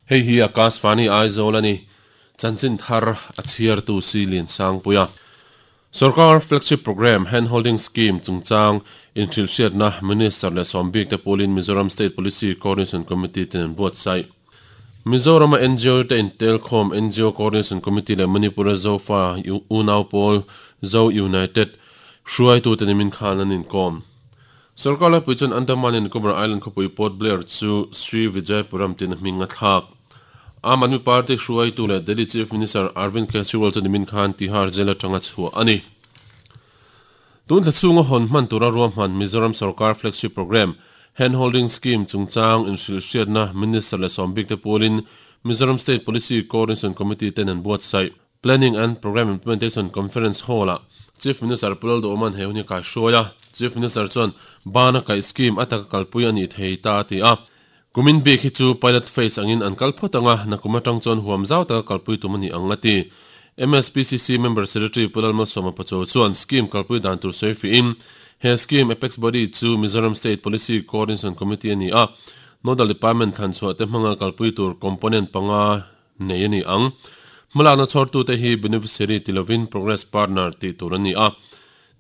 Hei hi Akashvani Aizawl a ni. Chanchin thar a chhiartu si Liansangpuia. Sorkar Flagship Programme Hand Holding Scheme chungchang inhrilhhriatna Minister leh sawmbik te pawlin Mizoram State Policy Coordination Committee ten an buatsaih. Mizorama ngo te intelkhawm ngo Coordination Committee leh Manipur-a Zofa unau pawl Zo United hruaitute nimin khan an inkawm. Sorkar laipui chuan Andaman and Nicobar Island khawpui Port Blair chu Sri Vijayapuram tiin a hming a thlak. Aam Aadmi Party hruaitu leh Delhi Chief Minister Arvind Kejriwal chu nimin khan Tihar Jail atanga chhuah a ni. Tun thla chhunga hawn hman tura ruahman Mizoram sorkar flagship programme Hand Holding Scheme chungchang inhrilhhriatna Minister leh sawmbik te pualin Mizoram State Policy Coordination Committee ten an buatsaih. Planning and Programme Implementation Conference Hall-ah Chief Minister Pu Lalduhawma'n he hun hi a kaihruai a. Chief Minister chuan bana kaih scheme a taka kalpui a nih thei ta a ti a. Kumin bik hi chu pilot phase angin an kal phawt ang a, nakum atang chuan huam zau taka kalpui tum a ni ang a ti. MSPCC Member Secretary Pu Lalmalsawma Pachuau chuan scheme kalpui dan tur sawi fihin, he scheme apex body chu Mizoram State Policy Coordination Committee a ni a, Nodal Department thlanchhuah te hmanga kalpui tur component panga nei a ni ang. Hmalakna chhawrtute hi beneficiary ti lovin progress partner tih tur a ni a,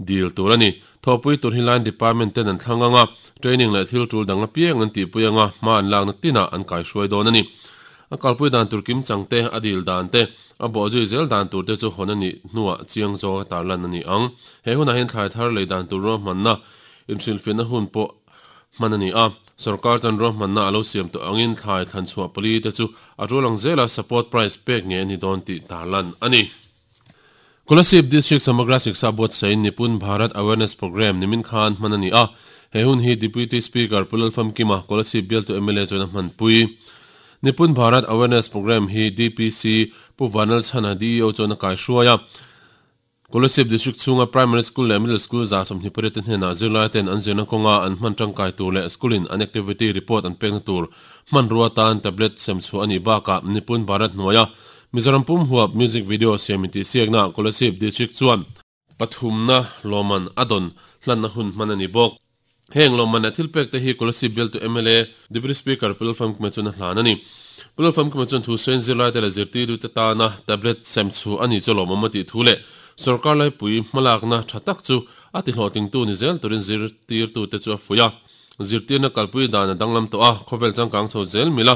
dil tur a ni. Thawhpui tur hi line department ten an thlang ang a, training leh thil tul dang apiang an tihpui ang a, hma an lakna tinah an kaihruai dawn a ni. A kalpui dan tur kim chang te, a dil dan te, a bawhzui zel dan tur te chu hawn a nih hnuah chiang zawka tarlan a ni ang. He hunah hian thlai thar lei dan tur ruahmanna inhrilhfiahna hun pawh hman a ni a, sorkar chuan ruahmanna a lo siam tawh angin thlai thlanchhuah pali te chu a tul ang zela support price pek ngei a ni dawn tih tarlan a ni. Kolasib District Samagra Shiksha buatsain Nipun Bharat Awareness Programme nimin khan hman a ni a, he hun hi Deputy Speaker Pu Lalfamkima, Kolasib bialtu mla chuan a hmanpui. Nipun Bharat Awareness Programme hi DPC Pu Vanlalchhana DEO chuan a kaihruai a, Kolasib District chhunga Primary School leh Middle School 28 te hnenah zirlai ten an zirna kawnga an hman tangkai tur leh school in an activity report an pekna tur hmanrua tan tablet sem chhuah a nih bakah Nipun Bharat hnuaia Mizoram pum huap music video siam intihsiakna Kolasib District chuan pathumna lawmman a dawn hlanna hun hman a ni bawk. Heng lawmman leh thilpek te hi Kolasib bialtu mla Deputy Speaker Pu Lalfamkima chuan a hlan a ni. Pu Lalfamkima chuan thu sawiin zirlaite leh zirtirtute tana tablet sem chhu a ni chu lawmawm a tih thu leh sorkar laipui hmalakna tha tak chu a tihlawhtlingtu ni zel turin zirtirtute chu a fuih a. Zirtirna kalpui dan a danglam tawh a, khawvel changkang chho zel mila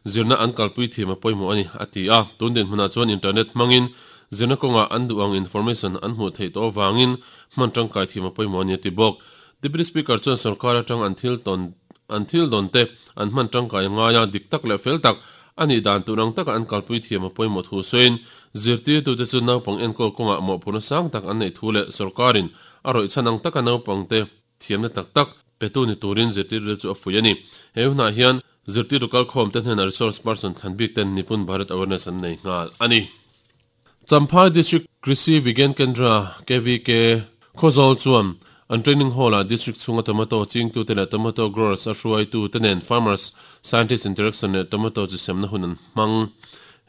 zirna an kalpui thiam a pawimawh a ni, a ti a. Tun dinhmunah chuan internet hmangin zirna kawngah an duh ang information an hmuh theih tawh avangin hman tangkai thiam a pawimawh a ni a ti bawk. Deputy Speaker chuan sorkar atang an thil tawn an thil dawn te an hman tangkai a ngai a, dik tak leh fel tak a nih dan tur ang taka an kalpui thiam a pawimawh thu sawiin zirtirtute chu naupang enkawl kawngah mawhphurhna sang tak an neih thu leh sorkarin a rawih chhan ang taka naupangte thiamna tak tak petu ni turin zirtirtu chu a fuih a ni. He hunah hian zirtirtu kalkhawmte hnenah resource person thlan bik ten Nipun Bharat Awareness an nei nghal a ni. Champhai District Krishi Vigyan Kendra, KVK, Khawzawl chuan an training hall-ah district chhunga tomato chingtute leh tomato growers a hruaitute nen Farmers Scientist Interaction leh tomato chi semna hun an hmang.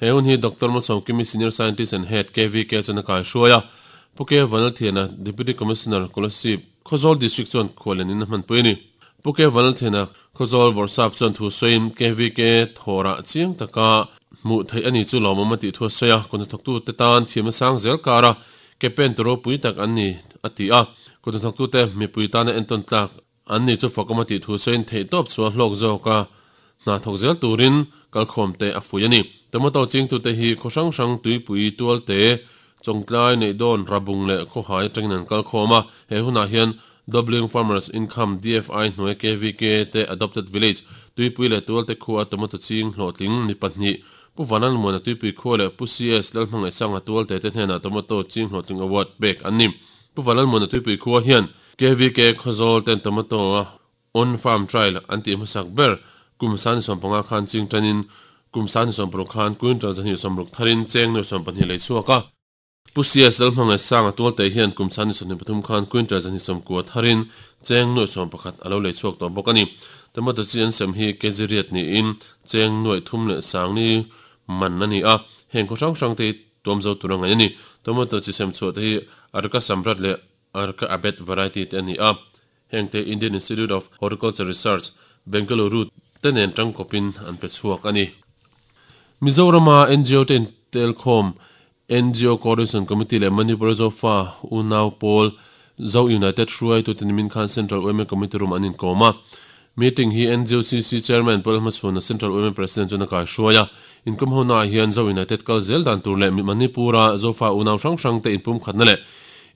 He hun hi Doctor Malsawmkimi Senior Scientist and Head, KVK chuan a kaihruai a, Pu K Vanlalthiana, Deputy Commissioner, Kolasib, Khawzawl District chuan khuallian in a hmanpui a ni. Pu K Vanlalthiana, Khawzawl Bawrhsap chuan thu sawiin KVK thawrah chiang taka Hmuh theih a ni chu lawmawm a tih thu a sawi a, kut hnathawktute tan thiamna sang zel kara ke pen tu ropui tak an ni a ti a, kut hnathawktute mipui tana entawn tlak an ni chu fakawm a tih thu sawiin theihtawp chhuah hlawk zawka hna thawk zel turin kalkhawmte a fuih a ni. Tomato chingtute hi khaw hrang hrang tuipui tualte Chawngtlai Neihdawn Rabung leh Khawhai atangin an kalkhawm a, he hunah hian Doubling Farmers Income, DFI, hnuai KVK te Adopted Village, Tuipui leh Tualte khua tomato ching hlawhtling ni pahnih, Pu Vanlalmuana Tuipui khua leh Pu CS Lalhmangaihsanga Tualte te hnenah tomato ching hlawhtling award pek an ni. Pu Vanlalmuana Tuipui khua hian KVK Khawzawl ten tomato a On Farm Trial an tih hmasak ber kum 25 khan ching tanin kum 26 khan quintal 260 tharin cheng nuai 12 lei chhuak a. Pu CS Lalhmangaihsanga Tualte hian kum 23 khan quintal 29 tharin cheng nuai 11 a lo lei chhuak tawh bawk a ni. Tomato chi an sem hi kg riat niin cheng nuai thum leh sangni man a ni a, heng khaw hrang hrang te hi tuam zo tur a ngaih a ni. Tomato chi sem chhuah te hi Arka Samrat leh Arka Abet variety te a ni a. Hengte Indian Institute of Horticulture Research, Bengaluru te nen tangkawpin an pe chhuak a ni. Mizorama NGO te intelkhawm NGO Coordination Committee leh Manipur Zofa Unau Pawl Zo United hruaitute nimin khan Central yma Committee Room an inkawm a. Meeting hi NGOCC Chairman Paul Hmachhuana Central yma President chuan a kaihruai a. Inkawm honaah hian Zo United kal zel dan tur leh Manipur-a Zofa unau hrang hrangte inpumkhatna leh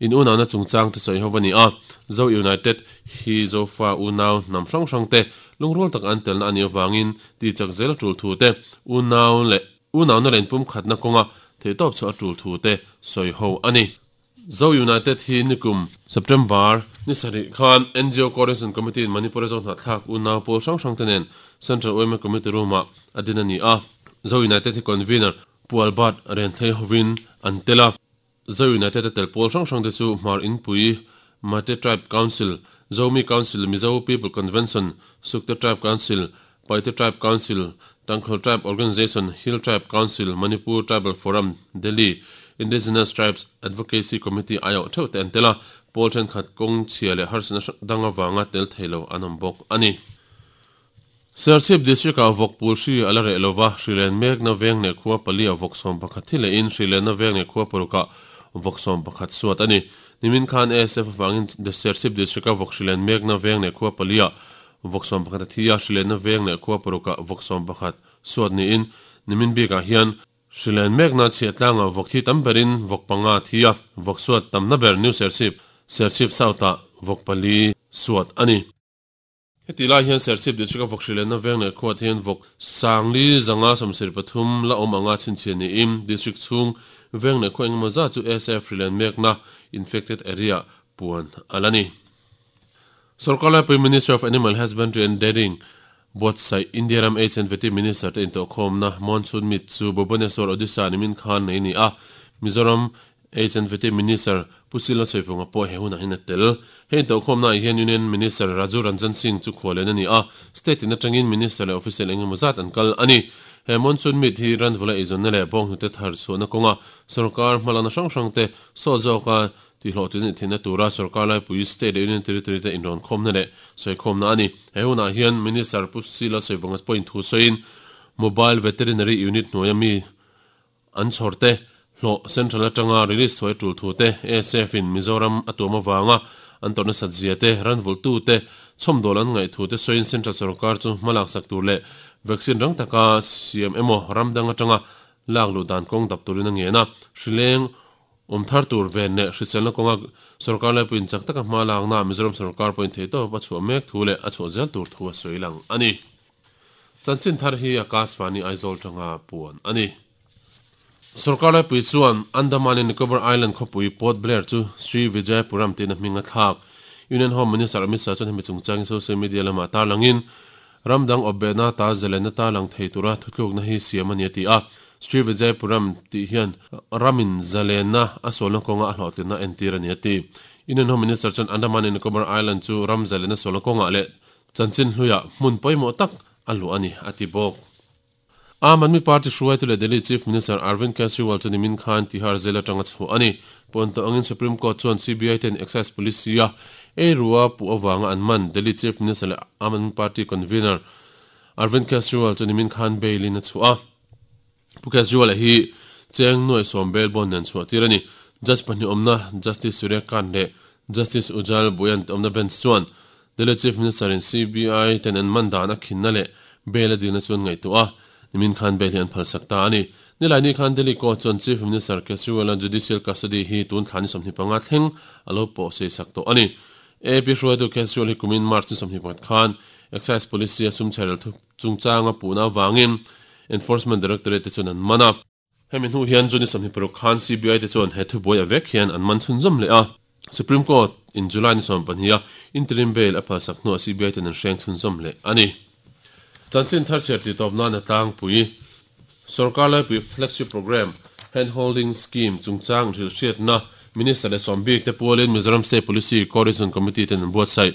in unauna chungchang te sawi ho a ni a. Zo United hi Zofa unau hnam hrang hrangte lungrual taka an telna a nih avangin tihchak zel a tul thu te, unau leh unauna leh inpumkhatna kawnga theihtawp chhuah a tul thu te sawi ho a ni. Zo United hi nikum September ni sarih khan NGO Coordination Committee in Manipur-a zo hnahthlak unau pawl hrang hrang te nen Central yma Committee Room-ah a din a ni a. Zo United hi Convener Pu Albert Renthlei hovin an tel a. Zo United a tel pawl hrang hrang te chu Hmar Inpui, Mate Tribe Council, Zomi Council, Mizo People Convention, Sukte Tribe Council, Paite Tribe Council, Tangkhul Tribe Organisation, Hill Tribe Council, Manipur Tribal Forum, Delhi, Indigenous Tribes Advocacy Committee aiawh theuh te an tel a, pawl thenkhat kawng chhia leh harsatna dang avanga tel thei lo an awm bawk a ni. Serchhip District-ah vawk pul hri a la reh lo va, hrilen mekna veng leh khua pali-ah vawk 11 thi lehin hrilenna veng leh khua parukah vawk 11 suat a ni. Nimin khan ASF avangin Serchhip District-a vawk hrilen mekna veng leh khua pali-ah Vawk 11 a thi a, hrilenna veng leh khua parukah vawk 11 suat niin nimin bikah hian hrilen mekna chhiah tlangah vawk thi tam berin vawk panga a thi a, vawk suat tamna ber New Serchhip, Serchhip South-ah vawk pali suat a ni. Heti lai hian Serchhip District-a vawk hrilenna veng leh khuaah hian vawk 5173 la awm anga chhinchhiah niin District chhung veng leh khua engemaw zat chu ASF hrilen mekna infected area puan a la ni. Sorkar laipui Minister of Animal Husbandry and Dairying buatsaih India ram Aids and Vety Minister te intawhkhawmna Monsoon Meet chu Bhubaneswar, Odisha nimin khan nei a ni a. Mizoram Aids and Vety Minister Pu Sila Sawifunga pawh he hunah hian a tel. He intawhkhawmna ah hian Union Minister Raju Ranjan Singh chu khuallian a ni a, state in atangin Minister leh official engemaw zat an kal a ni. He Monsoon Meet hi ranvula eizawnna leh bawnghnute thar chhuahna kawnga sorkar hmalakna hrang hrangte sawt zawka Tihhlawhtlin a theihna tura sorkar laipui, state leh union territory te inrawnkhawmna leh sawikhawmna a ni. He hunah hian Minister Pu Sila Sawivawnga pawhin thu sawiin Mobile Veterinary Unit hnuaia mi an chhawr te hlawh Central atanga release thuai tul thu te, ASF in Mizoram a tuam avanga an tawrh nasat zia te, ranvultu te chhawmdawl an ngaih thu te sawiin Central sorkar chu hmalak sak tur leh vaccine rang taka siam emaw ram dang atanga lak luh dan kawng dap turin a ngen a, hrileng Awm thar tur ven leh hriselna kawnga sorkar laipuiin chak taka hma lakna Mizoram sorkar pawhin theihtawp a chhuah mek thu leh a chhuah zel tur thu a sawi lang a ni. Chanchin thar hi Akashvani Aizawl tanga puan a ni. Sorkar laipui chuan Andaman and Nicobar Island khawpui Port Blair chu Sri Vijayapuram tiin a hming a thlak. Union Home Minister Amit Shah chuan hemi chungchangin social media lamah tarlangin Ram dang awpbehna ta zalenna ta lang thei tura thutlukna hi siam a ni a ti a. Sri Vijayapuram tih hian ramin zalenna a sualna kawnga a hlawhtlinna entir a ni a ti. Union Home Minister chuan Andaman and Nicobar Island chu ram zalenna sualna kawngah leh chanchin hluiah hmun pawimawh tak a luah a ni a ti bawk. Aam Aadmi Party hruaitu leh Delhi Chief Minister Arvind Kejriwal chu nimin khan Tihar jail atanga chhuah a ni. Pawn tawh angin Supreme Court chuan CBI ten Excise Policy-a ei rua puh avanga an man Delhi Chief Minister leh Aam Aadmi Party Convener Arvind Kejriwal chu nimin khan bail in a chhuah a. Pu Kejriwal-a hi cheng nuai sawm bail bond nen chhuah tir a ni. Judge pahnih awmna Justice Surya Kant leh Justice Ujjal Bhuyan te awmna bench chuan Delhi Chief Minister in CBI ten an man dan a khinna leh bail a dilna chu an ngaihtuah a, nimin khan bail hi an phalsak ta a ni. Nilaini khan Delhi Court chuan Chief Minister Kejriwal-a judicial custody hi tun thla ni 25 thleng a lo pawh sei sak tawh a ni. AAP hruaitu Kejriwal hi kumin March ni 21 khan Excise Policy a sum chherel thu chungchanga puhna avangin Enforcement Directorate te chuan an man a. Hemi hnu hian June 26 khan CBI te chuan he thubuai a vek hian an man chhunzawm leh a. Supreme Court in July ni 12 a interim bail a phalsak hnuah CBI ten an hreng chhunzawm leh a ni. Chanchin thar chhiar tih tawp nan a tlangpui. Sorkar laipui flagship programme Hand Holding Scheme chungchang hrilhhriatna Minister leh sawmbik te pualin Mizoram State Policy Coordination Committee ten an buatsaih.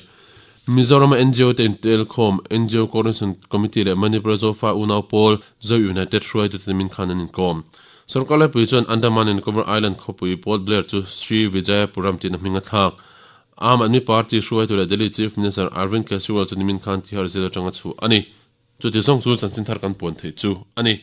Mizorama NGO te intelkhawm, NGO Coordination Committee leh Manipur Zofa Unau Pawl, Zo United hruaitute nimin khan an inkawm. Sorkar laipui chuan Andaman and Nicobar Island khawpui Port Blair chu Sri Vijayapuram tiin a hming a thlak. Aam Aadmi Party hruaitu leh Delhi Chief Minister Arvind Kejriwal chu nimin khan Tihar jail atanga chhuah a ni. Chuti zawng chu chanchin thar kan puan theih chu a ni.